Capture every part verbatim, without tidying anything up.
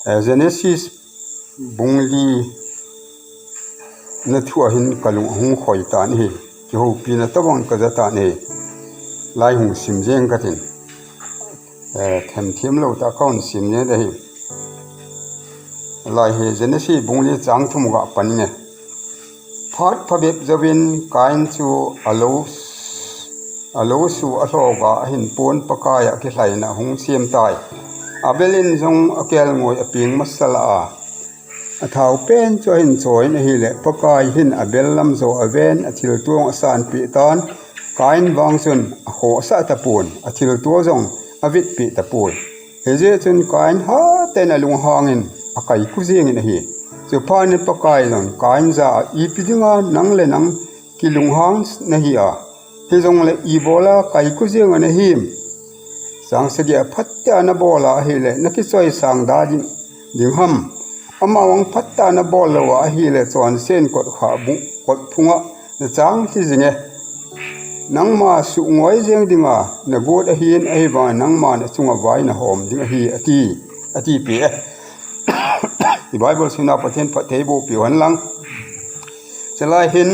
Eh, Genesis bung li na thu a hin ka lung ahung khoi tan ahi. Kihoupina tobang ka ja tan ahi. Lai hung sim jeng ka tin. Eh, themthem lou tah ka hung sim jeng ahi. Lai hi Genesis bung li chang thum ga pan nge. Phat phabep jouvin Kain chu a lo, a lo su a lhoga a hin pon Pakai a kihlaina hung siam tai. Abel in jong a kelngoi a peng masa lah a, a thau pen chu a hin choiyin ahile, Pakai hin Abel lam jo a ven a thiltuang a sanpeh tan, Kain vang chun a khohsah tapon, a thiltua jong a vetpeh tapoi. Hijeh chun Kain hatah in a lunghangin a kaiku jengin ahi. Chuphat in Pakai jong Kain jah a, ipi dinga nang le nang kilunghang nahi a, hijongle ibola kaiku jeng a nahim? Chang sagi a, phatah a na bol a ahile na kichoisang da ding, ding ham? Amavang phatah a na bol lou a ahile chonset in kot kha bu, kot phunga na chang lhi jing e. Nangma suh ngoi jeng dinga na got ahin, ahivang nangma na chunga vai na hom ding ahi, ati, ati peh e. I Bible simna Pathen phatthei boh peh u hen lang. Chulai hin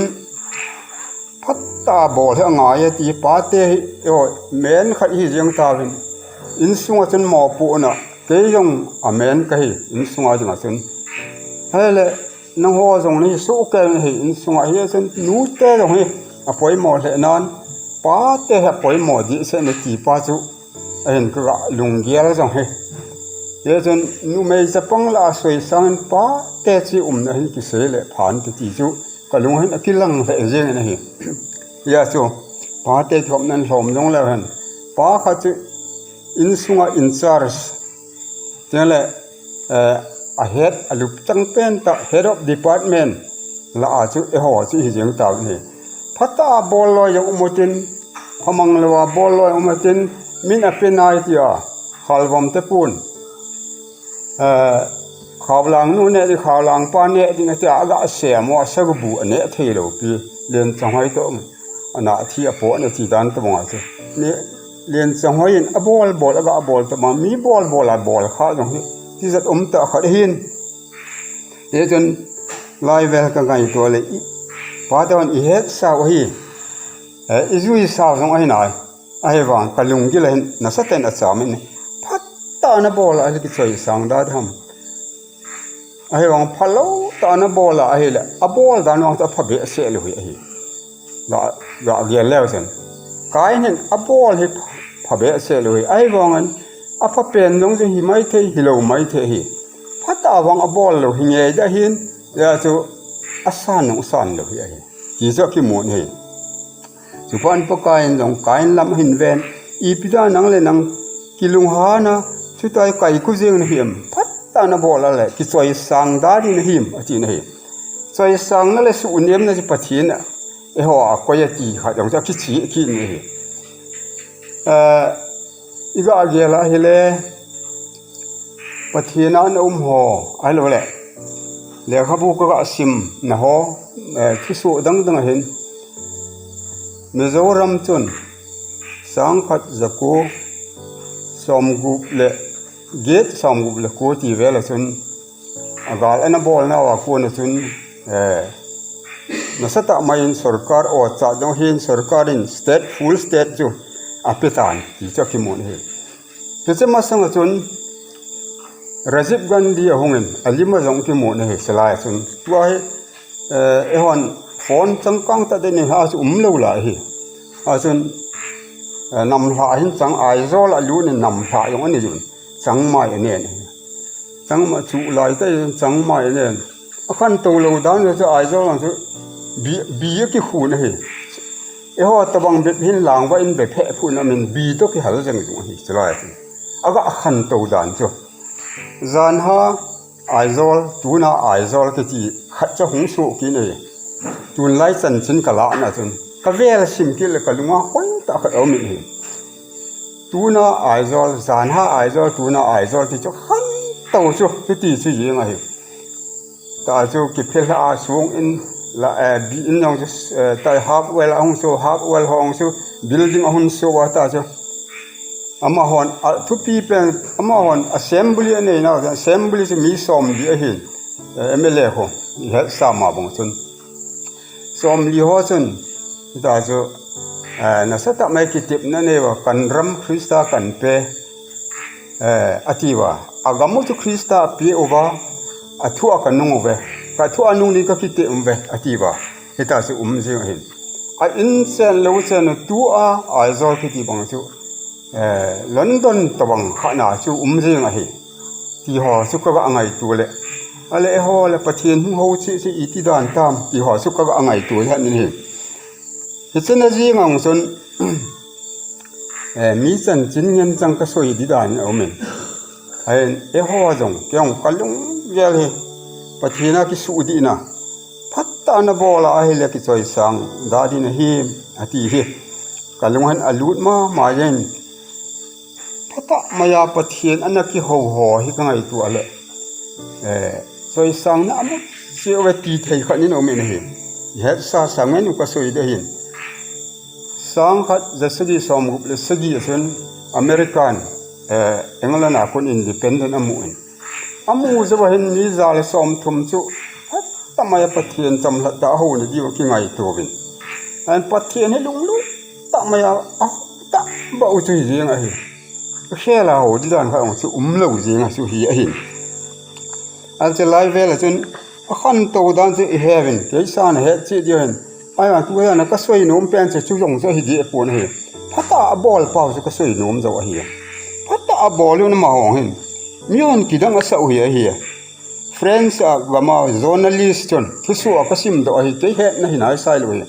phatah a bol hi angai e ti, pate hi, o, men khat hi jeng tauvin. Insunga chun mopohna, kei jong a men kahi, insunga dinga chun. Hele, nangho jong nahi soh kei nahi, insunga hi chun nute jong hi a poimo lheh nan, pate hi a poimo dehset na ti pa chu ahin ka ga lunggel jong hi. Hichun numei chapang lah a soisang in pate chi umna hin kisei le phan ti ti chu ka lung hin a kilang lheh jeng in ahi. Hia chu pate kihopna in lhom jong leu hen. Pa khat chu insunga in charge, chule, eh, a head, a lupchang pen tah, head of department lah a chu eiho chu hi jeng tauvin ahi. Phatah a bol loi jong um utin, phamang lou a bol loi um utin, min a pe nai tia khalvom te pun. Eh, khaolang nu neh ding, khaolang pa neh ding atia, a ga sem u a, sagubu a neh thei lou pi, Lenchonghoi toh ana thi a po na ti dan tobang a chu. Ni Lenchonghoi in a bol bol, a ga bol tobang, mi bol bol a bol kha jong hi tijat um tah khat ahin. Hichun lai vel ka ngaito le, i, pate hon i hetsau ahi. Eh, i juisau jong ahi nai. Ahivang ka lunggil a hin nasatah in a cham in, phatah a na bol a ahile kichoisang da ding ham? Ahivang phalou tah a na bol a ahile, a bol dan vang chu a phabehseh lou hi ahi. Ga, ga gel leu chun, Kain hin a bol hi phabehseh lou hi. Ahivangin a phapen jong chu hi maithei, hilou maithei ahi. Phatah a vang a bol lou hi ngei ding ahin, hia chu a san jong san lou hi ahi, ti chu a kimun ahi. Chuphat in Pakai in jong Kain lam ahin ven, ipi dinga nang le nang kilunghan a, chutia kaiku jeng nahim? Phatah a na bol a le kichoisang da ding nahim, atin ahi. Choisangna le suhnemna chu Pathen in eiho a koi e ti khat jong chu a kicheh kit in ahi. Eh, i ga gel a ahile, Pathen a na um ho, ahilou le lekhabu ka ga simna ho, eh, thusoh dang dang a hin, Mizoram chun sangkhat jako somgup le get, somgup le ko ti vel a chun, a gal ana bolna uva kon a chun, eh, nasatah mai in sorkar ochat jong hin, sorkar in state, full state chu a pe tan ti chu a kimun ahi. Hiche masang a chun Rajiv Gandhi ahung in, a lim a jong kimun ahi, chulai a chun. Tua hi, eh, eihon phone changkang tah ding ni ha chu um lou lai ahi. A chun, eh, namlha hin chang, Aizawl a lut in namlha jong ani jun. Changmai anen ahi. Changmai chu lai tah in changmai anen. A khantou lou dan chu Aizawl lang chu bi, bi a kikhun ahi. Eiho tobang bep hin langva in be phe phun a min bi toh kihal jeng jong ahi, chulai chu. A ga khantou dan chu. Janha Aizawl, tuna Aizawl kiti khat chu hung soh kit in ahi. Tunlai chanchin ka lah na chun, ka vel sim kit le ka lunga khoi tah khat a um in ahi. Tuna Aizawl, janha Aizawl, tuna Aizawl ti chu khantou chu, chuti chu jeng ahi. Tah chu kiphel a song in la, eh, bi in jong chu, eh, tah Hardware a hung so, Hardware hung so, building a hung so a tah chu. Amahon, a thupi pen, amahon assembly anei nau, assembly chu mi somli ahin, eh, M L A ho, ihet sa ma bang chun. Somli ho chun, hita chu, eh, nasatah mai kitepna nei uva, kan ram Christa kan pe, eh, ati uva. Agam u chu Christa ape uva, athua kanung uve. Kathua nung ding kakitep uve, ati uva. Hita chu um jing ahin. A in chen lou chen u tua, Aizawl kiti bang chu, eh, London tobang khat na chu um jing ahi. Ti ho chu kaga ngaito le. Ale ho le Pathen hung ho chi chi iti dan tam. Ti ho chu kaga ngaito jat nin ahi. Hichena jing ang chun, eh, mi chanchin ngen chang kasei di dan aumin. Ahin, eiho jong, kei jong kalunggel hi. Pathen a kisuhdihna. Phatah a nabol a ahile kichoisang da ding ahi, ati hi. Kalung hin alut mama jeng. Phatah maiya Pathen ana kihou ho hi kangaito le. Eh, choisangna amu cheh uve ti thei khat nin aumin ahi. Hetsa sangen u kasei de hin. Sangkhat jasagi somgup le sagi a chun American, eh, England a kon independent amun. Amu jou a hin mi ja le somthum chu phatah maiya Pathen chamlhat tah a houna diu kingaito uvin. Ahin Pathen hi lunglut tah maiya, a, tah bou chu hi jeng ahi. Khel a hou di dan khat jong chu umlou jeng a chu hi ahin. Ache lai vel a chun akhantou dan chu iheuvin, kei san ahet cheh diu hin. Ahin, tu hin kasei nom pen chu chu jong chu hi di pon ahi. Phatah a bol pau chu kasei nom jou ahi. Phatah a bol u na ma hong hin. Mi hon kidang asah u hi ahi. France a gam a journalist chun, thusoh a kasim doh ahi, kei hetna hi nai sai lou hi.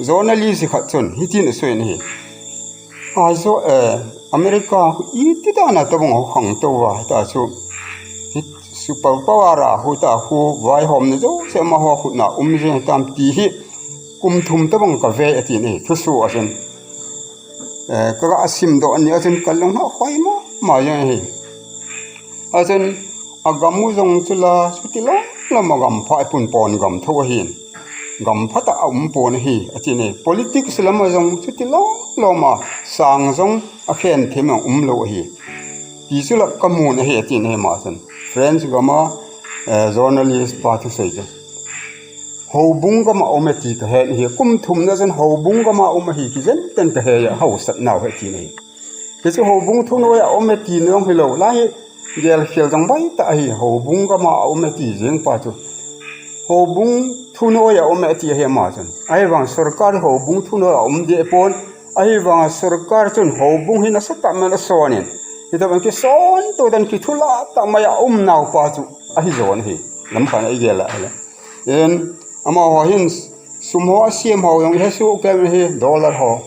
Journalist khat chun, hitin asei in ahi. Aizawl, eh, America khu iti dan a tobang ho khangtou uva, hita chu. Hi super power a khu ta khu, vaihomna jouse amaho khut na um jeng tam ti hi, kum thum tobang kave ati in ahi, thusoh a chun. Eh, kaga sim doh ni a chun kalung ha khoi mama jeng ahi. Achun, agam u jong chu la, chuti lom lom a gam pha pun pon gam tho ahin. Gam phatah a um pon ahi, ati in ahi. Politics lam a jong chuti lom lom a sang jong akhen them a umlou ahi. Ti chu la kamun ahi, ati in ahi ma chun. France gam a, eh, journalist pa thusei chu. Houbung gam a um e ti kahet ahi, kum thum na chun houbung gam a um ahi, kijen ten kahe a, hausat nau ahi ati in ahi. Hichu houbung thunoi a um e ti nung hilou, lai hi gel khel jong bai tah ahi, houbung gam a um e ti jeng pa chu. Houbung thunoi a um e ti ahi ama chun. Ahivang sorkar houbung thunoi a um deh pon, ahivang sorkar chun houbung hi nasatah mai a son in. Hitabang kison to dan kithulah tah mai a um nau pa chu ahi jon ahi. Lam khat a igel a ahile. In, amaho hin sum ho asem ho jong ihe suh kei in ahi, dollar ho.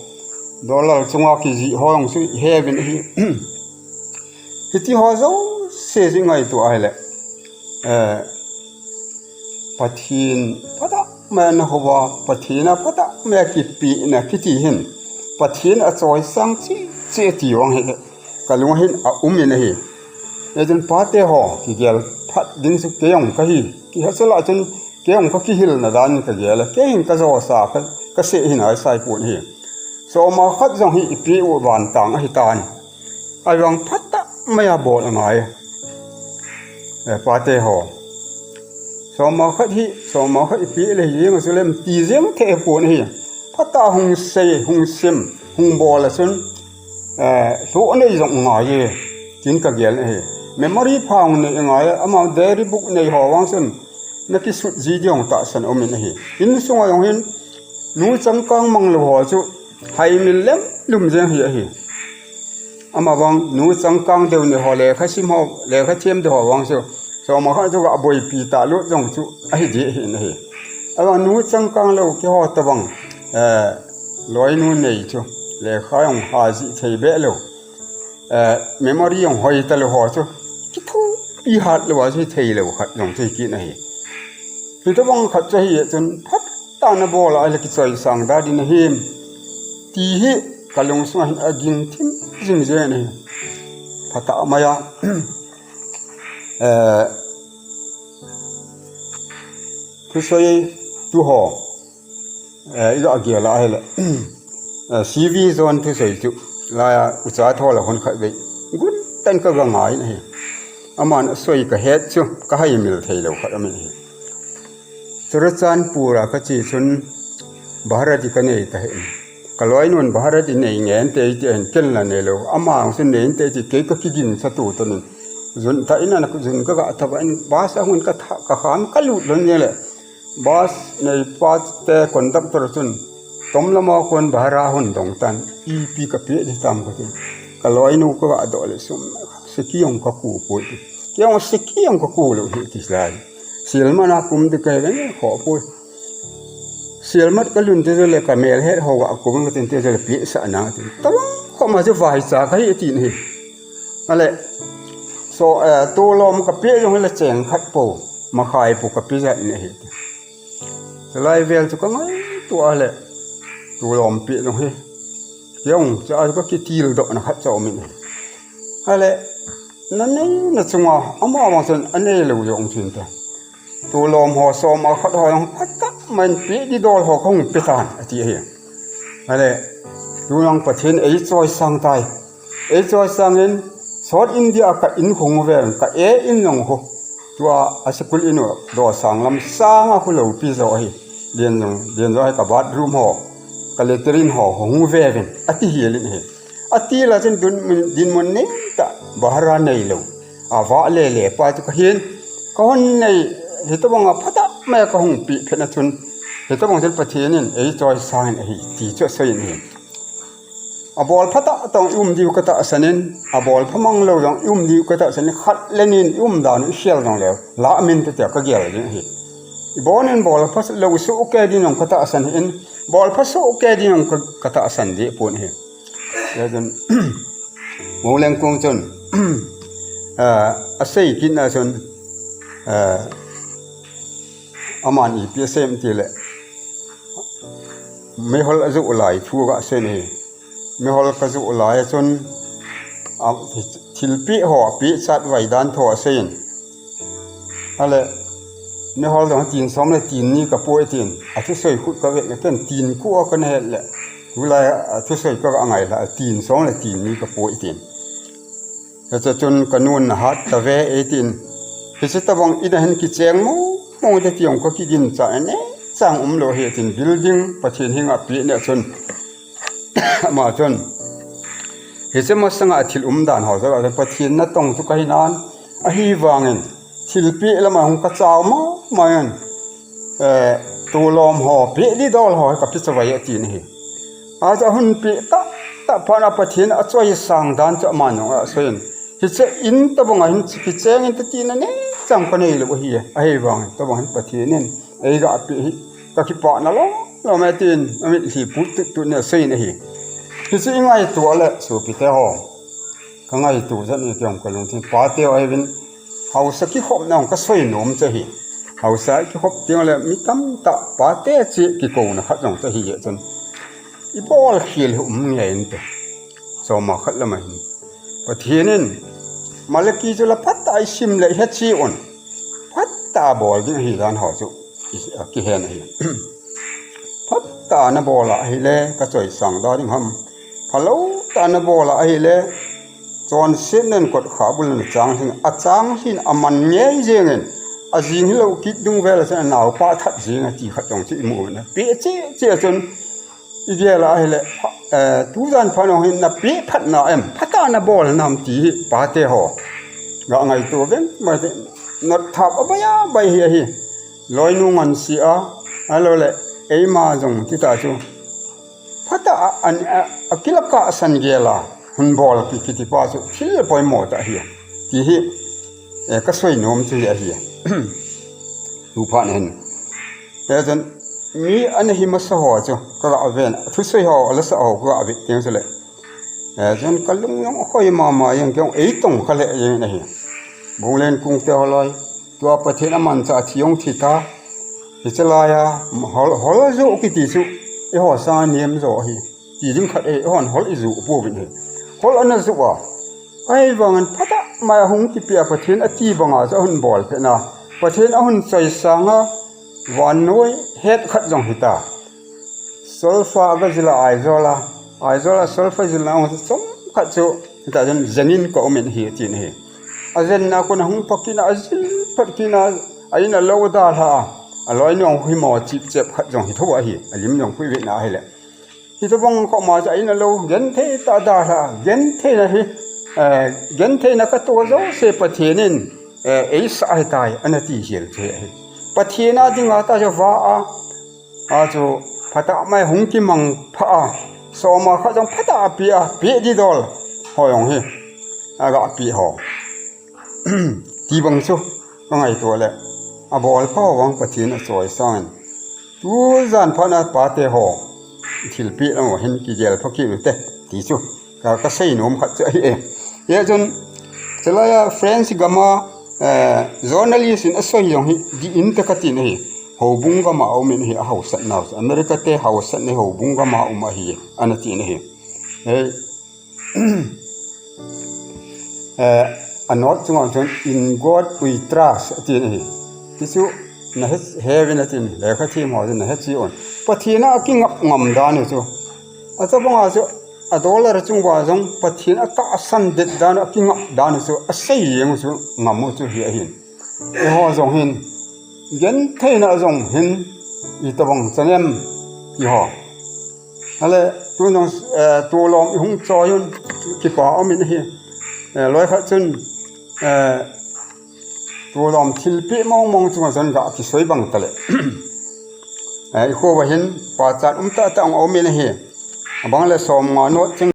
Dollar chunga kijih ho jong chu ihe uvin ahi. Hiti ho jouse chu ngaito ahile. Eh, Pathen phatah mai a nahou uva, Pathen a phatah mai a kipehna kiti hin. Pathen a choisang cheh cheh ti vang hi. Kalung hin aum in ahi. Hijeh chun pate ho, kigel phat ding chu kei jong kahi. Kiha chu la chun kei jong kakihilna dan in kagel a. Kei hin kajosa ka, kasei hi nai sai pon ahi. Soma khat jong hi ipi u vantang ahi tan. Ahivang phatah mai a bol angai. Eh, pate ho. Soma khat hi, soma khat ipi le hi jeng a chu lem ti jeng thei pon ahi. Phatah hung sei, hung sim, hung bol a chun, eh, lhuh nei jong ngai e, tin kagel ahi. Memory pha hung nei ngai e, ama diary book nei ho vang chun, nakisut ji ding tahsan um in ahi. Insung a jong hin, nu changkang mang lou ho chu, haimil lem lum jeng hi ahi. Ama vang, nu changkang deu nei ho, lekha sim ho, lekha them deu ho vang chu, soma khat chu ga boipi ta lut jong chu, ahi di ahi in ahi. Ahivang nu changkang lou keiho tabang, eh, loinu nei chu, lekha jong ha ji thei be lou. Eh, memory jong hoi ta lou ho chu, kithopi hat lou a chu thei lou khat jong chu hi kit in ahi. Hitabang khat chu ahi chun, phatah a nabol a ahile kichoisang da ding nahim. Ti hi kalung sunga hin aging thim jing jeng in ahi. Phatah mai a. Eh, thusei tu ho. Eh, iga gel a ahile. Eh, C V John thusei chu. Laiya ucha tho la hon khat vei. Gun tan ka ga ngai na hi. Aman asoi ka het chu ka hai mil thei lo khat amin hi. Churachandpur a ka chi chun Bharati ka nei ta hi. Ka loinun Bharati nei ngen te ti hin ken la nei lo. Ama ang sun nei te ti kei ka kigin sa tu ta nin. Zun ta ina na zun ka ga ta ba in bus a hun ka tha ka kham ka lut lon ne le. Bus nei pa te conductor chun tom lama kon bhara hun dong tan ipi ka pe di tam ka tin. Ka loinu ka ga do le sum siki ong ka ku poi. Kei ong siki ong ka ku lo hi ti lai. Silman a kum de ka ve ne kho poi. Silmat ka lun te le ka mel het ho ga kum ka tin te le pi sa na tin. Tabang kho ma chu vai cha ka hi tin hi. Ale so eh, tu lom ka pe jong le cheng khat po ma khai po ka pe jat ne hi. Lai vel chu ka ngai tu ale tu lom pe jong hi. Yong cha ka ki til do na khat cha min hi. Ale na nei na chunga ama bang chen anei lo jong chin ta. Tu lom ho som a khat ho jong phat ka man pe di dol ho ka hung pe tan ati hi. Ale tu nang Pathen ei choi sang tai. Ei choi sang in South India ka in hung ve ka e in nong ho. Tua a school in do sang lam sang a khu lo pi zo hi. Dien jong dien zo hi ka bathroom ho ka latrine ho hung ve vin ati hi lin hi. Ati la chun dun mun- din mun nei ta bahara nei lo. A va le le pa chu ka hin ka hon nei hi to bang a phata mai ka hung pi phet na chun hi to bang chun Pathen in ei choi sang in ahi ti chu soi in hi. A bol phata tong i um diu ka ta sanin a bol phamang lo dong i um diu ka ta sanin khat le nin i um dan i sial dong le la min te te ka gel ding hi. I bon in bol pha lo su ke din ong ka ta san in bol pha su ke din ong ka ta san di pun hi. Ya chun Mo Leng Kung chun a sei kin a chun aman ipi a sem ti le mihol a zu lai thu ga sen hi. Mihol ka zu lai chun thilpi ho pi chat vai dan tho a sein. Ale mihol dong tin som le tin ni ka poi tin a thu soi khut ka ve le ken tin ku a ka ne le. Tulai a thu soi ka ngai la tin som le tin ni ka poi tin. Hiche chun ka nun na hat ta ve e tin. Hiche tabang ina hin kicheng mo mo te tiong ka kigin cha ne chang um lo he tin building Pathen hinga pi ne chun. Ama chun hiche masanga thil um dan ho sa Pathen na tong chu ka hinan ahi vangin thilpi lama hung ka chau ma ma in. Eh, tulom ho pi di dol ho ka pi chavai a tin hi. A cha hun pi ta ta phana Pathen a choi sang dan cha ma nong a soin. Hiche in tabang a hin chi kicheng in ta tina ne chang ka nei lo hi. Ahi vang tabang hin Pathen in ei ga pi hi ka kipana lo lo me tin amit hi put tu tu ne soin hi. Hiche i ngai tu ale su pi te ho. Ka ngai tu jan ni tiong ka lung tin pa te o ai vin. Hausa kikhopna hung ka soi nom che hi. Hausa kikhop tiang le mi tamtah pate chi kikouna khat jong che hi ye chun. I bol khel hi um nge in te. Soma khat lama hin. Pathen in Malaki chu la phat a i sim le i he chi un. Phat a bol ding hi dan ho chu. I, a kihen hi. Phat a na bol a hi le ka choi sang da ding ham. Phalou ta na bol a hi le. Chonset nen kot kha bul na chang hin a chang hin a man ngei jeng in a jing hi lo kit dung vel a chen a nau pa that jeng a ti khat jong chi i mu na pe che che a chun i gel a hi le eh, tu jan pha nong hin na pe phat na em phat a na bol nam ti hi pa te ho ga ngai tu ven ma te not thap a bai a bai hi a hi loi nu ngan si a a lo le ei ma jong ti ta chu Phata a, an, a, a kila ka san gela hun bol ki kiti pa chu thil le poimo ta hi. Ti hi eh, ka soi nom chu hi a hi. Tu pha nen. Eh, jan mi an hi masa ho chu ka ga ven. Thu soi ho la sa ho ka ga ve teng chu le. Eh, jan ka lung yong khoi ma ma yang kyong ei tong ka le yang na hi. Bung len kung te ho loi. Tua Pathen a mancha a thi hong thi ta. Hiche laiya, hol, hol a ju kiti chu, eiho sanga nem jo ahi. Ti ding khat e, eihon hol i ju pouvin ahi. Hol ana ju a. Ahivangin phatah mai a hung kipia Pathen a ti banga chu ahung bol peh na. Pathen ahung choi sanga, vannoi het khat jong hita. Solfa aga jila Aizawl a, Aizawl a solfa jilna hung chu chomkhat chu, hita chun jengin ka um in ahi, atin ahi. Ajenna kon a hung pha kit a, ajil phat kit a, a in a lou dalha a, aloi nung hi mo chipchep khat jong hi tho ahi, alim jong pui ve na ahile. Hitobang koma chu a in a lou, genthei tah dalha, gentheina hi, eh, gentheina ka to jouse Pathen in, eh, eisah ahitai, ana ti hel chu ahi. Pathen a dinga tah chu va a, a chu phatah mai hung kimang pha a, soma khat jong phatah a pe a, pe di dol ho jong hi, aga pe ho. Ti bang chu ka ngaito le, abol pa ho vang Pathen a choi sangin, tu jan phat na pate ho thilpeh lam a hin kigel pha kit u te, ti chu ka, ka sei nom khat chu ahi e. Hijeh chun, chulai a French gam a, eh, journalist in asei jong hi, dih inte katin ahi. Houbung gam a um in ahi, ahaosat nau chu. America te haosatna hi houbung gam a um ahi, ana tin ahi. Hei, eh, a note chunga chun, "In God we trust," atin ahi. Ti chu, na he, he uvin atin, lekha them ho chun na he cheh un. Pathen a akingap ngam dan u chu. Achubang a chu, a dollar chung uva jong, Pathen a tahsan det dan u, akingap dan u chu, asei jeng u chu, ngam u chu hi ahin. Eiho jong hin, gentheina jong hin, itobang chan em, ti ho. Ahile, tun jong, eh, tulom i hung choi un, kipa um in ahi. Eh, loi khat chun, eh, tulom thilpeh mong mong chunga chun ga kisei bang tale. Eh, i kho uva hin, pachat um tah tah ong um in ahi. Abang le som nga note cheng